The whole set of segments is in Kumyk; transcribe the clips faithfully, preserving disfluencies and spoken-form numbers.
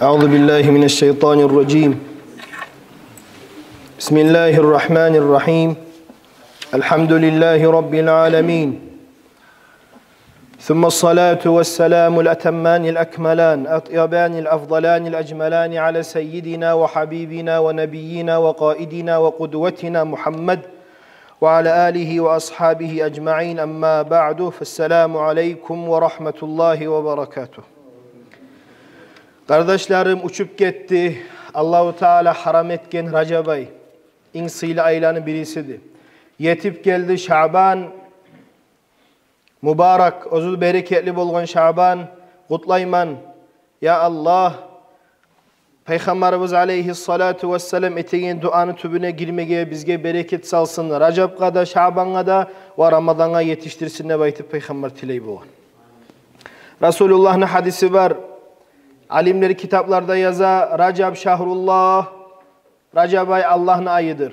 أعوذ بالله من الشيطان الرجيم. بسم الله الرحمن الرحيم. الحمد لله رب العالمين. ثم الصلاة والسلام الأتمان الأكملان الأطيبان الأفضلان الأجملان على سيدنا وحبيبنا ونبينا وقائدنا وقدوتنا محمد وعلى آله وأصحابه أجمعين. أما بعد، فالسلام عليكم ورحمة الله وبركاته. Къардашларым, учуп гетди Аллагьу Таала гьарам этген Ражаб ай. Инг сыйлы айланы бирисиди. Етип гелди Шаъбан. Мубарак, оьзю берекетли болгъан Шаъбан. Къутлайман. Я Аллагь, Пайхаммарыбыз алейгьиссалату вассалам этеген дуаны тюбюне гирмеге бизге берекет салсын. Ражабгъа да, Шаъбангъа да ва Рамазангъа етишдирсин деп айтып, Пайхаммар тилей болгъан. Расулуллагьны гьадиси бар. Алимлер китапларда яза: «Ражаб шагьруллагь», Ражаб ай Аллагьны айыдыр.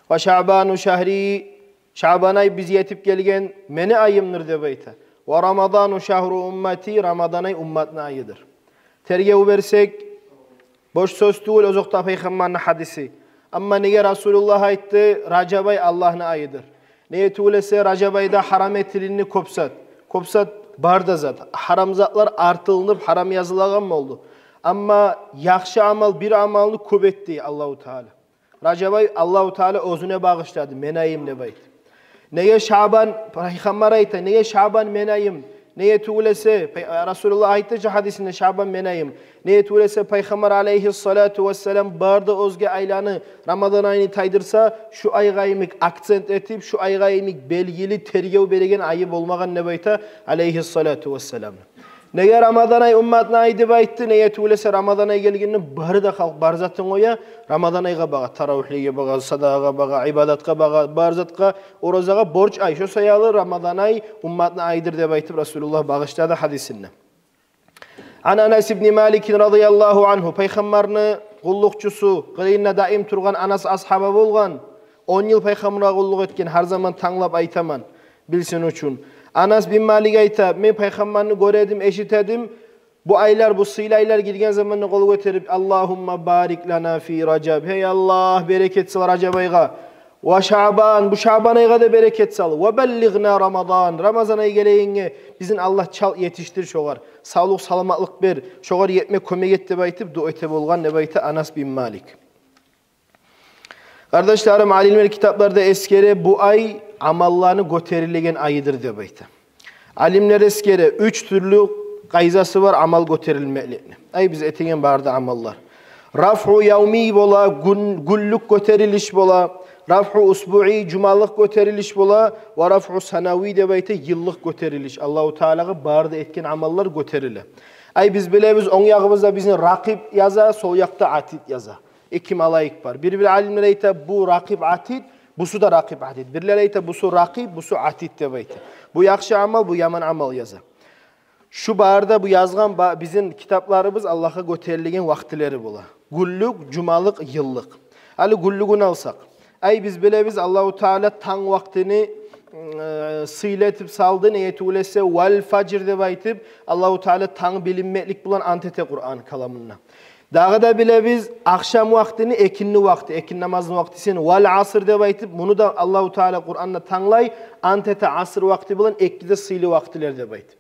«Ва Шаъбану шагьри», Шаъбан ай биз етип гелген мени айымдыр деп айта. «Ва Рамазану шагьру уммати», Рамазан ай умматны айыдыр. Тергев берсек, бош сёз тюгюл, озокъда, Пайхаммарны гьадиси. Амма неге Расулуллагь айтды, Ражаб ай Аллагьны айыдыр? Неге тюгюл эсе, Ражаб айда гьарам этилинди кёп зат. Кёп зат, бар да зат. Гьарам затлар артылынып, гьарам язылагъан болду. Амма яхшы амал, бир амалны кёп этди Аллагьу Таала. Ражаб ай Аллагьу Таала оьзюне багъышлады, мени айым деп айтды. Неге Шаъбан, Пайхаммар айта, неге Шаъбан мени айым? Неге тюгюл эсе, Пай-, Расулуллагь айтды чы гьадисинде, Шаъбан мени айым. Неге тюгюл эсе, Пайхаммар алейгьиссалату вассалам бары да оьзге айланы, Рамазан айны тайдырса, шу айгъа йимик акцент этип, шу айгъа йимик белгили тергев береген айы болмагъан деп айта алейгьиссалату вассалам. Неге Рамазан ай умматны айы деп айтды? Неге тюгюл эсе, Рамазан ай гелгенде бары да халкъ бар затын къоя, Рамазан айгъа багъа, таравигьлеге багъа, садагъагъа багъа, ибадатгъа багъа, бар затгъа, оразагъа борч ай. Шо саялы Рамазан ай умматны айыдыр деп айтып, Расулуллагь багъышлады гьадисинде. Ан Анас ибни Маликин радияллагьу ангьу, Пайхаммарны къуллукъчусу, къырыйында даим тургъан Анас асгьаба болгъан. Он йыл Пайхаммаргъа къуллукъ этген, гьар заман танглап айтаман, билсин учун. Анас бин Малик айта: «Мен Пайхаммарны гёре эдим, эшите эдим. Бу айлар, бу сыйлы айлар гирген заманда къол гётерип: „Аллагьумма барик лана фи Ражаб“, гьей Аллагь, берекет сал Ражаб айгъа. „Ва Шаъбан“, бу Шаъбан айгъа да берекет сал. „Ва баллигъна Рамазан“, Рамазан ай гелегенге бизин Аллагь чалт етишдир шогъар. Савлукъ, саламатлыкъ бер, шогъар етме кёмек эт“, – деп айтып, дуа эте болгъан деп айта Анас бин Малик. Къардашларым, алимлер китапларда эсгере, бу ай амалланы гётерилеген айыдыр деп айта. Алимлер эсгере, уьч тюрлю къайдасы бар амал гётерилмекликни. Ай биз этеген бары да амаллар. Рафгьу явмий бола, гюн, гюнлюк гётерилиш бола, рафгьу усбуий, жумалыкъ гётерилиш бола, ва рафгьу санавий деп айта, йыллыкъ гётерилиш. Аллагьу Таалагъа бары да этген амаллар гётериле. Ай биз билебиз, онг ягъыбызда бизин Ракъиб яза, сол якъда Атид яза. Эки малайик бар. Бир-бир алимлер айта, бу Ракъиб, Атид, бусу да Ракъиб, Атид. Бирлер айта, бусу Ракъиб, бусу Атид деп айта. Бу яхшы амал, бу яман амал яза. Шу бары да бу язгъан ба-, бизин китапларыбыз Аллагьгъа гётерилген вакътилери бола. Гюнлюк, жумалыкъ, йыллыкъ. Гьали гюнлюгюн алсакъ. Ай биз билебиз, Аллагьу Таала танг вакътини, э, сыйлы этип салды. Неге тюгюл эсе, «Вал фажр» деп айтып, Аллагьу Таала танг билинмеклик булан ант эте Къуран каламында. Дагъы да билебиз, ахшам вакътини экинни вакъти, экинни намазны вакътисин «Вал аср» деп айтып, муну да Аллагьу Таала Къуранда танглай, ант эте аср вакъти булан, эки де сыйлы вакътилер деп айтып.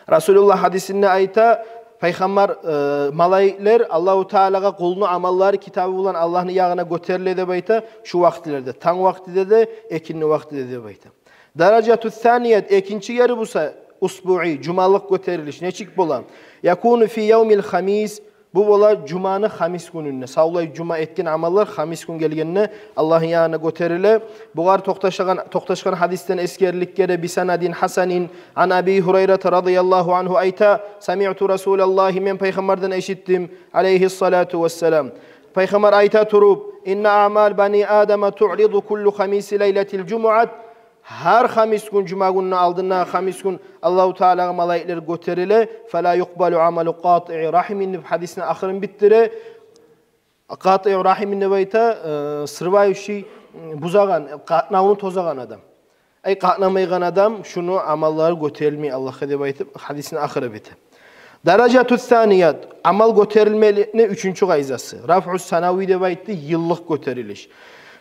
Расулуллагь гьадисинде айта, Пайхаммар, э, малайиклер Аллагьу Таалагъа къулну амаллары китабы булан Аллагьны ягъына гётериле деп айта, шу вакътилерде, танг вакътиде де, экинни вакътиде де деп айта. Даражату саният, экинчи ери буса, усбуий, жумалыкъ гётерилиш. Нечик бола? Якуну фи явмил хамис, бу бола жуманы хамис гюнюнде. Савлай жума этген амаллар хамис гюн гелгенде Аллагьны янына гётериле. Бугъар токъташгъан, токъташгъан гьадисден эсгерилик геле, би санадин хасанин, ан Аби Гьурайрата радияллагьу ангьу айта: «Самиъту Расулаллагьи», мен Пайхаммардан эшитдим, алейгьиссалату вассалам. Пайхаммар айта туруп: «Инна аъмал бани Адама туъриду куллу хамиси лайлатил жумуат». Гьар хамис гюн, жума гюнню алдындагъы хамис гюн Аллагьу Таалагъа малайиклер гётериле. «Фала юкъбалу амалу къатиъи рахимин», – деп гьадисни ахырын битдире. Къатиъу рахимин деп айта, э, срывающий, м, бузагъан, къатнавну тозагъан адам. Ай, къатнамайгъан адам, шуну амаллары гётерилмей Аллагьгъа деп айтып, гьадисни ахыры бите. Даражату саният, амал гётерилмеликни уьчюнчю къайдасы. Рафъу санави деп айтды, йыллыкъ гётерилиш.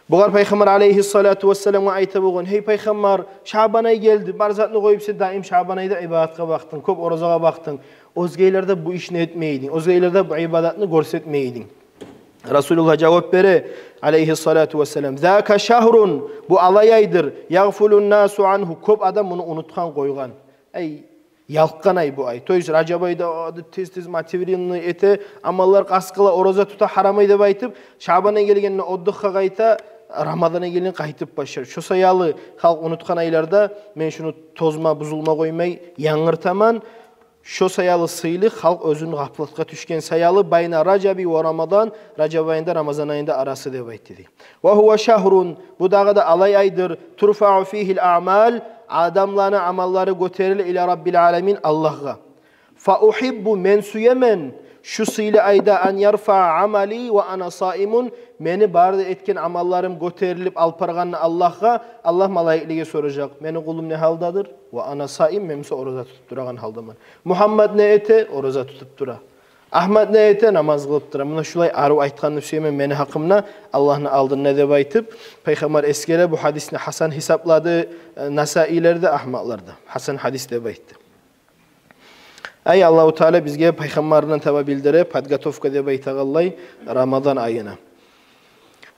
Бугъар Пайхаммар алейгьиссалату вассаламгъа айта болгъан: «Гьей Пайхаммар, Шаъбан ай гелди, бар затны къоюп, сен даим Шаъбан айда ибадатгъа бакъдынг, кёп оразагъа бакъдынг. Оьзге айларда бу ишни этмей эдинг, оьзге айларда бу ибадатны гёрсетмей эдинг». Расулуллагь жавап бере, алейгьиссалату вассалам: «Зака шагьрун, бу алай айдыр, ягъфулун насу ангьу, кёп адам муну унутгъан, къойгъан». Ай, ялкъгъан ай бу ай. То есть Ражаб айда, о, деп тез-тез мотивированный эте, амаллар къаст къыла, ораза тута, гьарам ай деп айтып, Шаъбан ай гелгенде отдыхгъа къайта, Рамазан ай гелгенде къайтып башлар. Шо саялы халкъ унутгъан айларда мен шуну тозма, бузулма къоймай янгыртаман. Шо саялы сыйлы халкъ оьзюн гъафлатгъа тюшген саялы, байна Ражаби ва Рамадан, Ражаб айында, Рамазан айында арасы деп айтды дей. Ва гьува шагьрун, бу дагъы да алай айдыр, турфаъу фигьил аъмал, адамланы амаллары гётериле, ила Раббил аламин, Аллагьгъа. Фа ухиббу, мен сюемен, шу сыйлы айда, ан ярфаъа амали ва ана саимун, мени бары да этген амалларым гётерилип алып баргъанны Аллагьгъа, Аллагь малайиклеге соражакъ: «Мени къулум не гьалдадыр?» «Ва ана саим», мен буса ораза тутуп турагъан гьалдаман. Мугьаммад не эте? Ораза тутуп тура. Агьмат не эте? Намаз къылып тура. Муна шулай арив айтгъанны сюемен мени гьакъымда Аллагьны алдында деп айтып, Пайхаммар эсгере, бу гьадисни гьасан гьисаплады, э, Насаилер де, Агьматлар да. Гьасан гьадис деп айтды. Ай, Аллагьу Таала бизге Пайхаммардан таба билдире, подготовка деп айтагъанлай, Рамазан айына.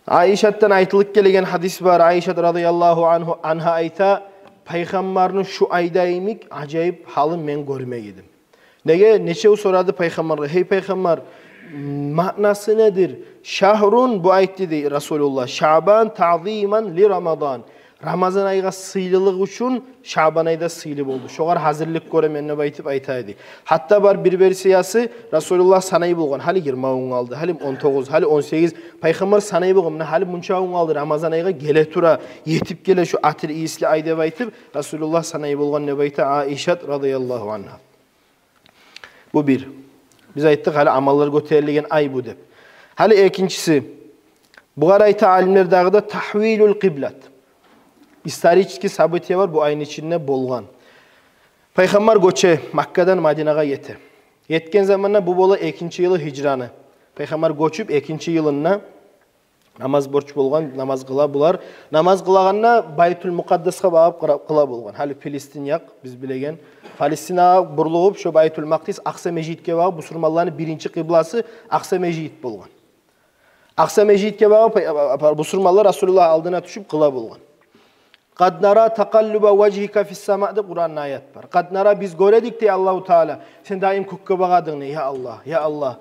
Айшатдан айтылып гелген гьадис бар. Айшат радияллагьу ангьу, ангьа айта: «Пайхаммарны шу айда йимик ажайып гьалын мен гёрмей эдим». Неге? Нечев сорады Пайхаммаргъа: «Гьей Пайхаммар, маънасы недир? Шагьрун, бу айтды, дей Расулуллагь, Шаъбан таъзиман ли Рамадан. Рамазан айгъа сыйлылыкъ учун Шаъбан ай да сыйлы болду. Шогъар гьазирлик гёремен», — деп айтып айта эди. Гьатта бар бир версиясы, Расулуллагь санай болгъан: «Гьали йигирма гюн къалды, гьали он тогъуз, гьали он сегиз». Пайхаммар санай болгъан: «Муна гьали мунча гюн къалды, Рамазан айгъа геле тура, етип геле шу атир ийисли ай», — деп айтып, Расулуллагь санай болгъан деп айта Айшат радияллагьу ангьа. Бу бир. Биз айтдыкъ, гьали амаллар гётерилеген ай бу деп. Гьали экинчиси. Бугъар айта алимлер дагъы да тагьвилул къиблат. Исторический событие бар бу айны ичинде болгъан. Пайхаммар гёче, Маккадан Мадинагъа ете. Етген заманда бу бола экинчи йылы гьижраны. Пайхаммар гёчюп экинчи йылында намаз борч болгъан, намаз къыла булар. Намаз къылагъанда Байтул Мукъаддасгъа багъып къыра-, къыла болгъан. Гьали Филистин якъ, биз билеген. Палестинагъа бурулугъуп, шо Байтул Макъдис, Акъса межитге багъып, бусурманланы биринчи къыбласы Акъса межит болгъан. Акъса межитге багъып, а, а, а, бусурманлар Расулуллагь алдына тюшюп къыла болгъан. «Къад нара такъаллуба важгьика фис сама», — деп Къуранда аят бар. «Къад нара», биз гёре эдик, дей Аллагьу Таала, сен даим кёкге багъадынг, дей, я Аллагь, я Аллагь.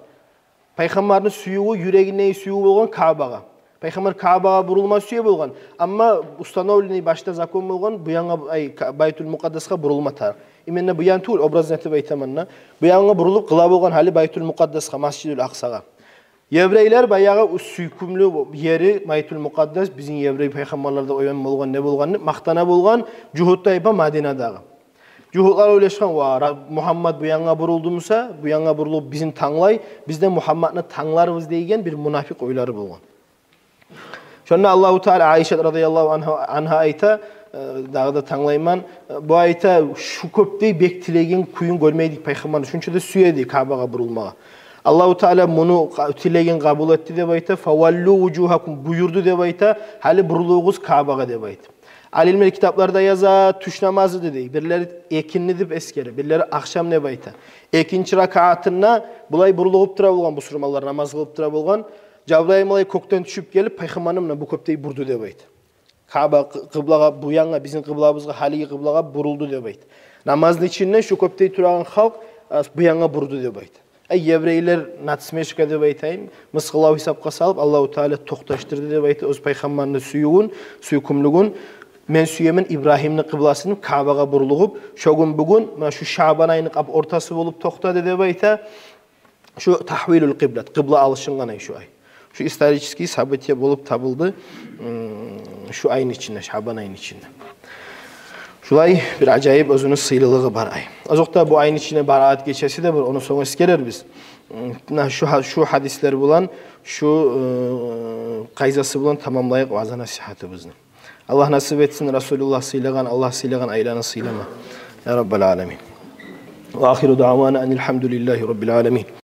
Пайхаммарны сюювю, юрегиндеги сюювю болгъан Каъбагъа. Пайхаммар Каъбагъа бурулма сюе болгъан. Амма установленный башда закон болгъан, бу янгъа, ай, Ка-, Байтул Мукъаддасгъа бурулма тарыкъ. Именно бу ян тюгюл, образно этип айтаман да. Бу янгъа бурулуп къыла болгъан гьали Байтул Мукъаддасгъа, Масжидул Акъсагъа. Еврейлер баягъы сюйкюмлю ери Байтул Мукъаддас, бизин еврей пайхаммарларда оьзю болгъан, не болгъан деп макътана болгъан жугьут тайпа Мадинадагъы. Жугьутлар ойлашгъан: «Ва, Ра-, Мугьаммад бу янгъа бурулду буса, бу янгъа бурулуп бизин танглай, биз де Мугьаммадны тангларбыз», — деген бир мунафикъ ойлары болгъан. Шонда Аллагьу Таала, Айшат радияллагьу ангьа, ангьа айта, э, дагъы да танглайман, э, бу айта: «Шу кёпдей бек тилеген кююн гёрмей эдик Пайхаммарны, шунча да сюе эди Каъбагъа бурулмагъа. Аллагьу Таала муну къа-, тилегин къабул этди», — деп айта. «Фаваллу вужугьакум», буюрду деп айта, «гьали бурулугъуз Каъбагъа», — деп айта. Алимлер китапларда яза, тюш намазы деди. Бирлери экинни деп эсгере, бирлери ахшам деп айта. Экинчи ракаатында булай бурулугъуп тура болгъан бусурманлар, намаз къылып тура болгъан. Жабрайыл малайик кёкден тюшюп гелип, Пайхаммарны муна бу кёпдей бурду деп айта. Каъба къы-, къыблагъа, бу янгъа, бизин къыблагъыбызгъа, гьалиги къыблагъа бурулду деп айта. Намазны ичинде шу кёпдей турагъан халкъ, а, бу янгъа бурду деп айта. Ай, еврейлер, надсмешка деп айтайым, мысгъыллав гьисапгъа салып, Аллагьу Таала токъташдырды деп айта оьз Пайхаммарны сюювюн, сюйкюмлюгюн. «Мен сюемен Ибрагьимни къыбласын, Каъбагъа бурулугъуп, шо гюн бугюн, муна шу Шаъбан айны къап ортасы болуп токътады», — деп айта. Шу тагьвилул къиблат, къыбла алышынгъан ай шу ай. Шу исторический событие болуп табылды, м, шу айны ичинде, Шаъбан айны ичинде. Шулай бир ажайып оьзюню сыйлылыгъы бар ай. Озокъда, бу айны ичинде Бараат гечеси де бар, ону сонг эсгерербиз. М, муна шу гьа-, шу гьадислер булан шу, э, къайдасы булан тамамлайыкъ ваъза-насигьатыбызны. Аллагь насип этсин Расулуллагь сыйлагъан, Аллагь сыйлагъан айланы сыйлама. Я Раббал аламин. وآخر دعوانا أن الحمد لله رب العالمين.